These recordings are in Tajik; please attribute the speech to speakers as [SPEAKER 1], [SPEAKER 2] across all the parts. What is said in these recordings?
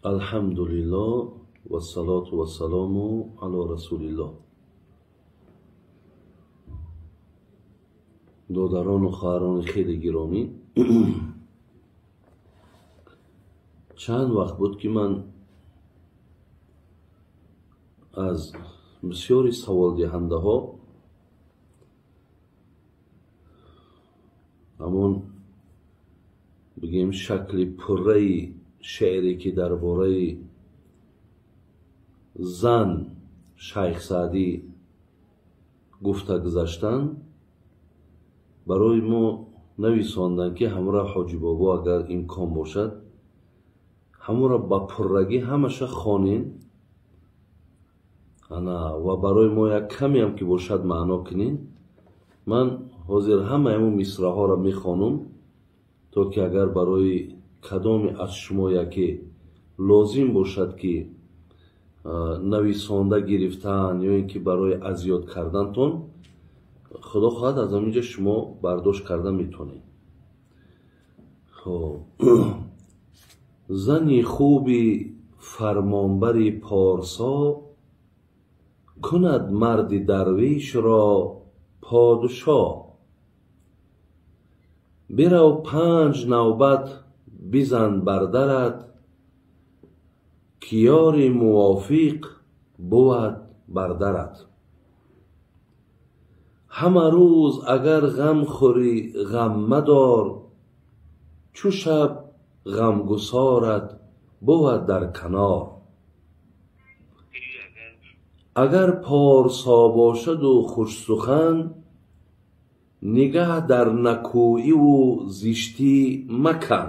[SPEAKER 1] Алҳамдулиллоҳ вассалоту вассалому ало расулиллоҳ. Додарону хоҳарони хеле гиромӣ, чанд вақт буд ки ман аз бисёри саволдиҳандаҳо ҳамон бигем шакли пурраи шеъре ки дар бораи зан Шайх Саъдӣ гуфта гузаштанд, барои мо нависонданд ки ҳамра Ҳоҷибобо агар имкон бошад ҳамонро ба пуррагӣ ҳамаша хонен ана ва барои мо як камеам ки бошад маъно кунен. Ман ҳозир ҳамаи ҳамон мисраҳоро мехонам то ки агар барои кадоме аз шумо яке лозим бошад ки нависонда гирифтан ё ин ки барои азёд кардантон, худо хоҳад аз ҳаминҷо шумо бардошт карда метавонед. Хоб, зани хуби фармонбари порсо кунад марди дарвешро подшоҳ. Бирав панҷ навбат бизан бар дарат, ки ёри мувофиқ бувад бар дарат. Ҳама рӯз агар ғам хӯрӣ ғам мадор, чу шаб ғамгусорат бувад дар канор. Агар порсо бошаду хушсухан, нигаҳ дар накӯиву зиштӣ макан.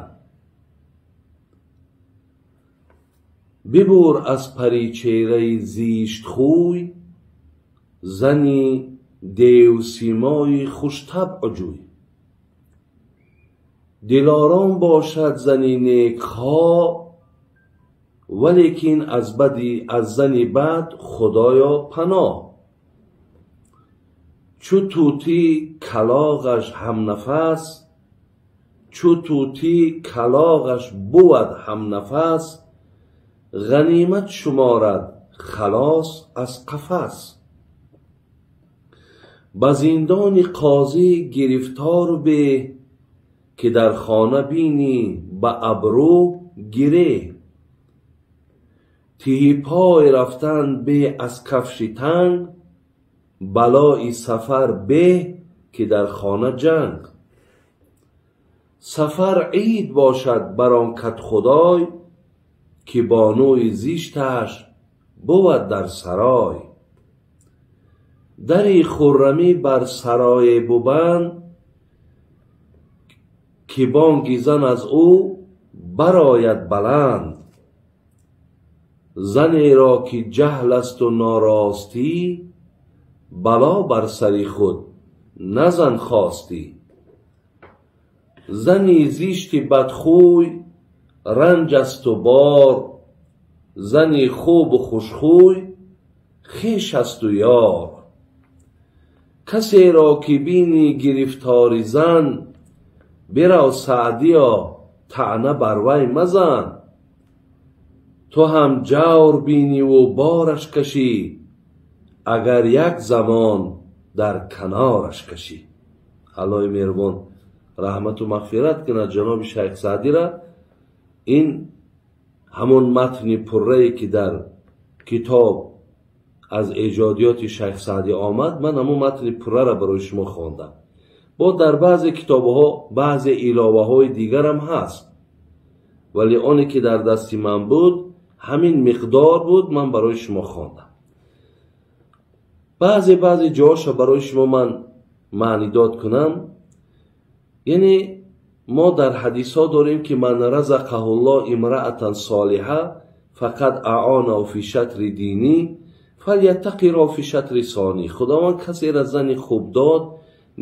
[SPEAKER 1] Бибур аз паричеҳраи зиштхӯй, зани девсимои хуштабъ ҷӯй. Дилором бошад зани некхоҳ, валекин аз зани бад худоё паноҳ. Чу тӯтӣ калоғаш ҳамнафас, чу тӯтӣ калоғаш бувад ҳамнафас, ғанимат шуморад халос аз қафас. Ба зиндони қозӣ гирифтор беҳ, ки дар хона бинӣ ба абрӯ гиреҳ. Тиҳи пой рафтан беҳ аз кафши танг, балои сафар беҳ ки дар хона ҷанг. Сафар ид бошад бар он кадхудой, ки бонуи зишташ бувад дар сарой. Дари хуррамӣ бар сарое бубанд, ки бонги зан аз ӯ барояд баланд. Занеро ки ҷаҳл асту норостӣ, бало бар сари худ назан хостӣ. Зани зишти бадхӯй ранҷ асту бор, зани хубу хушхӯй хеш асту ёр. Касеро ки бинӣ гирифтори зан, бирав Саъдиё таъна бар вай мазан. Ту ҳам ҷавр биниву бораш кашӣ, агар як замон дар канораш кашӣ. Аллоҳи меҳрубон раҳмату мағфират кунад ҷаноби Шайх Саъдира. Ин ҳамон матни пуррае ки дар китоб аз эҷодиёти Шайх Саъдӣ омад, ман ҳамон матни пурраро барои шумо хондам. Бо дар баъзе китобҳо баъзе иловаҳои дигарам ҳаст, вале оне ки дар дасти ман буд ҳамин миқдор буд, ман барои шумо хондам. Баъзе ҷоҳоша барои шумо ман маънидод кунам. Яъне мо дар ҳадисҳо дорем ки ман разақаҳуллоҳ имраатан солиҳа фақад аъонаҳу фи шатри динӣ фаляттақиро фи шатри сонӣ. Худованд касеро зани хуб дод,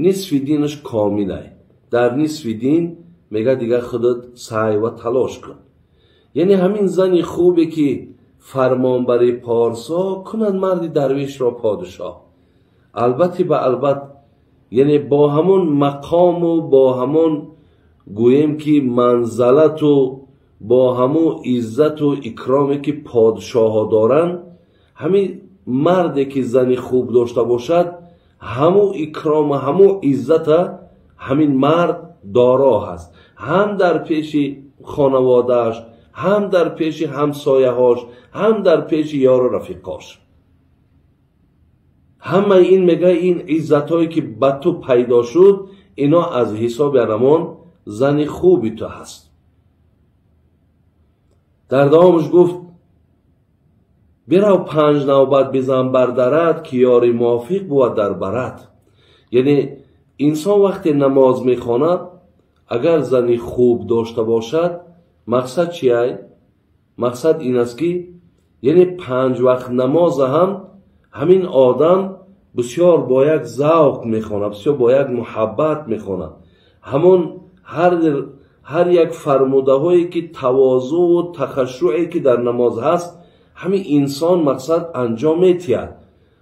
[SPEAKER 1] нисфи динаш комилай. Дар нисфи дин мега дигар худат саъй ва талош кун. Яъне ҳамин зани хубе ки фармонбари порсо кунад марди дарвешро подшоҳ. Албатта ба албат, яъне бо ҳамон мақому бо ҳамон гӯем ки манзалату бо ҳамун иззату икроме ки подшоҳо доранд, ҳамин марде ки зани хуб дошта бошад, ҳамун икрому ҳамун иззата ҳамин мард доро ҳаст, ҳам дар пеши хонаводааш, ҳам дар пеши ҳамсояҳош, ҳам дар пеши ёру рафиқош. Ҳамаи ин мега ин иззатҳое ки ба ту пайдо шуд, ино аз ҳисоби анамон зани хуби ту ҳаст. Дар давомаш гуфт: бирав 5 навбат бизан бар дарат, ки ёри мувофиқ бувад дар барат. Яъне инсон вақте намоз мехонад, агар зани хуб дошта бошад, мақсад чиай? Мақсад ин аст ки яъне 5 вақт намоза ҳам ҳамин одам бисёр бо як завқ мехонад, бисёр бо як муҳаббат мехонад. Ҳамон ҳар як фармудаҳое ки тавозӯъу тахашшуе ки дар намоз ҳаст, ҳамин инсон мақсад анҷом метиҳад,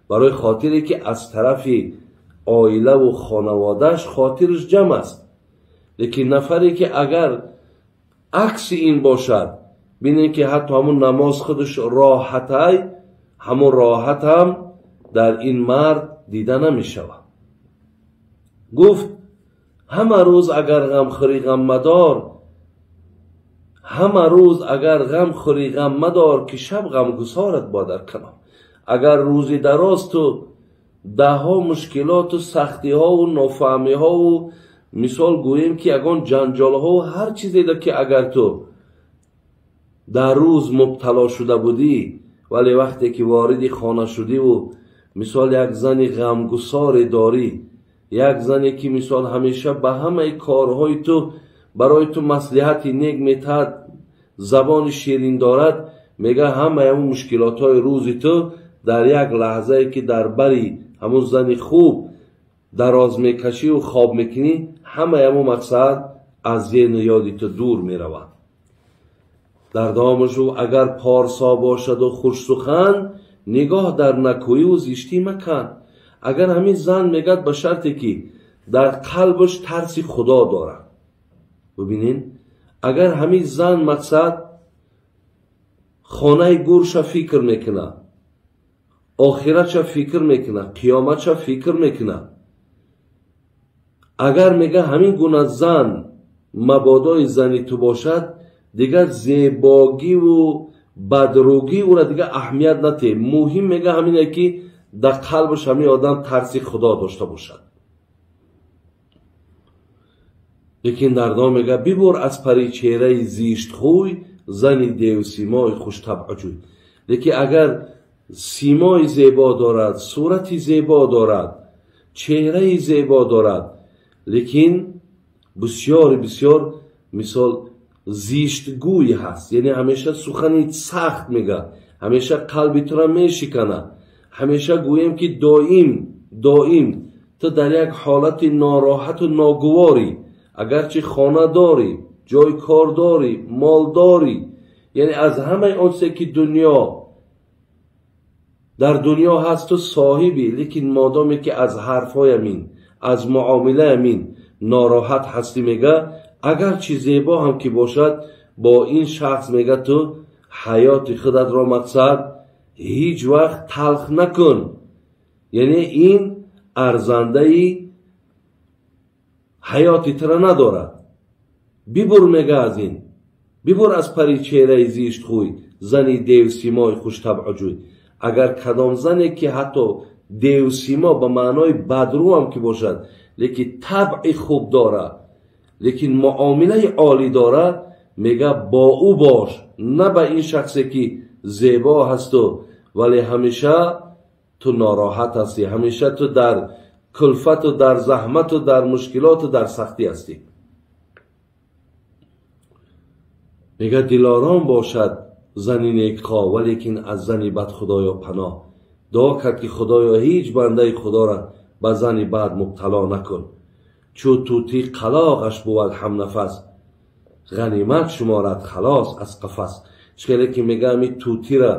[SPEAKER 1] барои хотире ки аз тарафи оилаву хонаводааш хотираш ҷамъ аст. Лекин нафаре ки агар акси ин бошад, бинем ки ҳатто ҳамун намоз худаш роҳатай, ҳамун роҳат ҳам дар ин мард дида намешавад. Гуфт: ҳама рӯз агар ғам хӯрӣ ғам мадор, ҳама рӯз агар ғам хӯрӣ ғам мадор, ки шаб ғамгусорат бо дар канор. Агар рӯзи дароз ту даҳҳо мушкилоту сахтиҳову нофаҳмиҳову мисол гӯем ки ягон ҷанҷолҳову ҳар чизеда ки агар ту дар рӯз мубтало шуда будӣ, вале вақте ки вориди хона шудиву мисол як зани ғамгусоре дорӣ, як зане ки мисол ҳамеша ба ҳамаи корҳои ту барои ту маслиҳати нек метаҳад, забони ширин дорад, мега ҳамаи ҳамун мушкилотҳои рӯзи ту дар як лаҳзае ки дар бари ҳамун зани хуб дароз мекашиву хоб мекунӣ, ҳамаи ҳамун мақсад аз зеҳну ёди ту дур меравад. Дар давомаш агар порсо бошаду хушсухан, нигоҳ дар накӯиву зиштӣ макан. Агар ҳамин зан мегӯяд ба шарте ки дар қалбаш тарси худо дорад. Бибинед, агар ҳамин зан мақсад хонаи гурша фикр мекунад, охиратша фикр мекунад, қиёматша фикр мекунад, агар мега ҳамин гуна зан мабодои зани ту бошад, дигар зебогиву бадругӣ ӯра дигар аҳамият натеҳ. Муҳим мега ҳамине ки дар қалбаш ҳамин одам тарси худо дошта бошад. Лекин дар дом мега бибур аз пари чеҳраи зиштхӯй, зани девсимои хуштабъҷӯй. Лекин агар симои зебо дорад, сурати зебо дорад, чеҳраи зебо дорад, лекин бисёр бисёр мисол зиштгӯй ҳаст, яъне ҳамеша сухани сахт мега, ҳамеша қалби тура мешиканад, ҳамеша гӯем ки доим доим ту дар як ҳолати нороҳату ногуворӣ, агарчи хона дорӣ, ҷои кор дорӣ, мол дорӣ, яъне аз ҳамаи он чизе ки дунё дар дунё ҳаст ту соҳибӣ, лекин модоме ки аз ҳарфҳоям ин, аз муомилаям ин нороҳат ҳастӣ, мега агарчи зебо ҳам ки бошад, бо ин шахс мега ту ҳаёти худатро мақсад ҳеҷ вақт талх накун. Яъне ин арзандаи ҳаёти тура надорад. Бибур мега аз ин, бибур аз пари чеҳраи зиштхӯй, зани девсимои хуштабъҷӯй. Агар кадом зане ки ҳатто девсимо ба маънои бадрӯ ҳам ки бошад, лекин табъи хуб дорад, лекин муомилаи олӣ дорад, мега бо ӯ бош, на ба ин шахсе ки зебо ҳасту вале ҳамеша ту нороҳат ҳастӣ, ҳамеша ту дар кулфату дар заҳмату дар мушкилоту дар сахтӣ ҳастӣ. Мега дилором бошад зани некхоҳ, валекин аз зани бад худоё паноҳ. Дуо кард ки худоё ҳеҷ бандаи худоро ба зани бад мубтало накун. Чу тӯтӣ қалоғаш бувад ҳамнафас, ғанимат шуморад халос аз қафас. Чӣ ки мега ҳамин тӯтира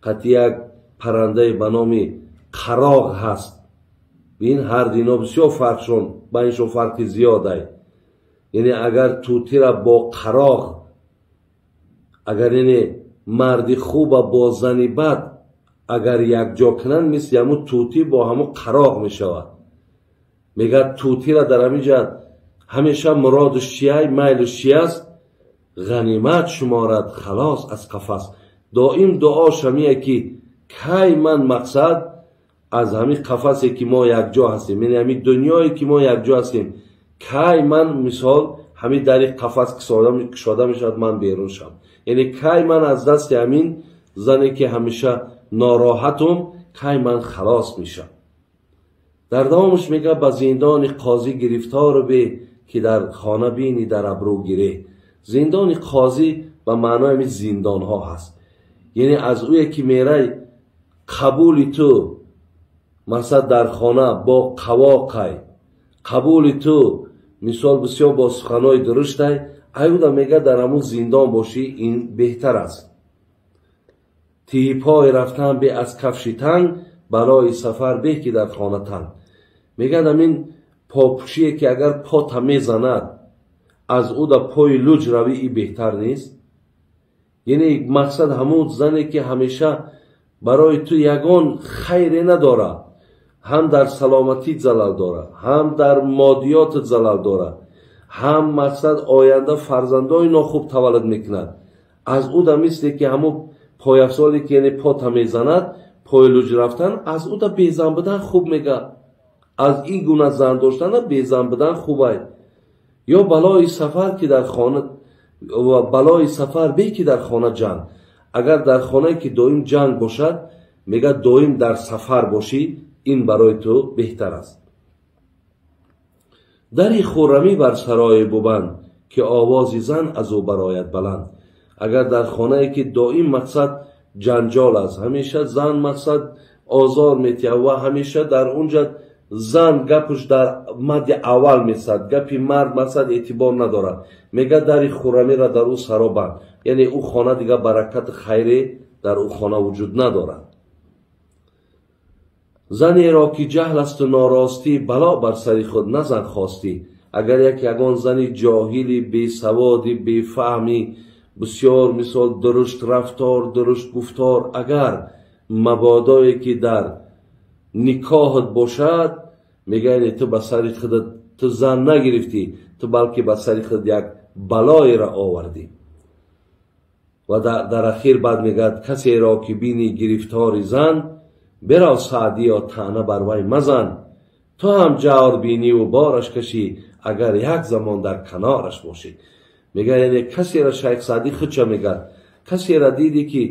[SPEAKER 1] қати як паррандае ба номи қароғ ҳаст. Бин ҳар дино бисёр фарқшон, байншон фарқи зиёдай. Яъне агар тӯтира бо қароғ Агар яъне марди хуба бо зани бад агар якҷо кунанд, мисли ҳамун тӯтӣ бо ҳамун қароқ мешавад. Мегӯяд тӯтира дар ҳамин ҷа ҳамеша муродаш чия, майлаш чи аст? Ғанимат шуморад халос аз қафас. Доим дуош ҳамие ки кай ман мақсад аз ҳамин қафасе ки мо якҷо ҳастем, яъне ҳамин дунёе ки мо якҷо ҳастем, кай ман мисол ҳамин дари қафас кушода мешавад, ман берун шавам. Яъне кай ман аз дасти ҳамин зане ки ҳамеша нороҳатум, кай ман халос мешавам. Дар давомаш мегӯяд ба зиндони қозӣ гирифтор бе, ки дар хона бинӣ дар абрӯ гире. Зиндони қозӣ ба маънои ҳамин зиндонҳо ҳаст. Яъне аз ӯе ки мерай қабули ту масалан дар хона бо қавоқай, қабули ту мисол бисёр бо суханҳои дуруштай, аюда мегӯяд дар ҳамун зиндон бошӣ ин беҳтар аст. Тиҳи пой рафтан бе аз кафши танг, балои сафар беҳ ки дар хона танг. Мегӯяд ҳамин попӯшие ки агар пота мезанад, аз ӯ да пои луҷ равӣ, и беҳтар нест. Яъне мақсад ҳамун зане ки ҳамеша барои ту ягон хайре надорад, ҳам дар саломатит залал дорад, ҳам дар моддиётат залал дорад, ҳам мақсад оянда фарзандои нохуб таваллуд мекунад. Аз ӯ да мисле ки ҳамун пойафзоле ки яъне пота мезанад, пои луҷ рафтан, аз ӯ да безан будан хуб мегӯяд. Аз ин гуна зан доштана безан будан хубай. Ё балои сафар ки дар хона, ва балои сафар бе ки дар хона ҷанг. Агар дар хонае ки доим ҷанг бошад, мегӯяд доим дар сафар бошӣ, ин барои ту беҳтар аст. Дари хуррамӣ бар сарое бубанд, ки овози зан аз ӯ барояд баланд. Агар дар хонае ки доим мақсад ҷанҷол аст, ҳамеша зан мақсад озор метиҳад ва ҳамеша дар унҷа зан гапаш дар мадди аввал месад, гапи мард мақсад эътибор надорад, мегӯяд дари хуррамиро дар ӯ саро банд. Яъне ӯ хона дигар баракати хайре дар ӯ хона вуҷуд надорад. Занеро ки ҷаҳл асту норостӣ, бало бар сари худ назан хостӣ. Агар як ягон зани ҷоҳили, бесаводи, бефаҳми, бисёр мисол дурушт рафтор, дурушт гуфтор, агар мабодое ки дар никоҳат бошад, мегӯяд ту ба сари худат ту зан нагирифтӣ, ту балки ба сари худ як балоеро овардӣ. Ва дар ахир баъд мегӯяд касеро ки бинӣ гирифтори зан, бирав Саъдиё таъна бар вай мазан. Ту ҳам ҷавр биниву бораш кашӣ, агар як замон дар канораш бошӣ. Мегӯяд яъне касеро Шайх Саъдӣ худча мегӯяд, касеро дидӣ ки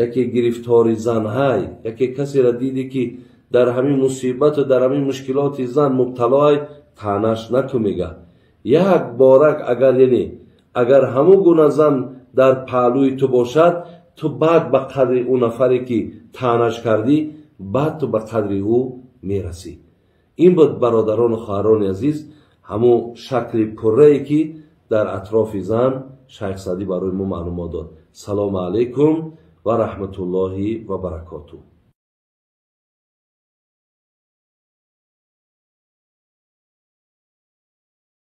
[SPEAKER 1] яке гирифтори занҳай, яке касеро дидӣ ки дар ҳамин мусибату дар ҳамин мушкилоти зан мубталоай, таънаш наку. Мегӯяд як борак агар яъне агар ҳамун гуна зан дар паҳлӯи ту бошад, ту баъд ба қадри ӯ нафаре ки таънаш кардӣ, баъд ту ба қадри ӯ мерасӣ. Ин буд бародарону хоҳарони азиз ҳамун шакли пуррае ки дар атрофи зан Шайх Саъдӣ барои мо маълумот дод. Салому алайкум ва раҳматуллоҳи ва баракотуҳ.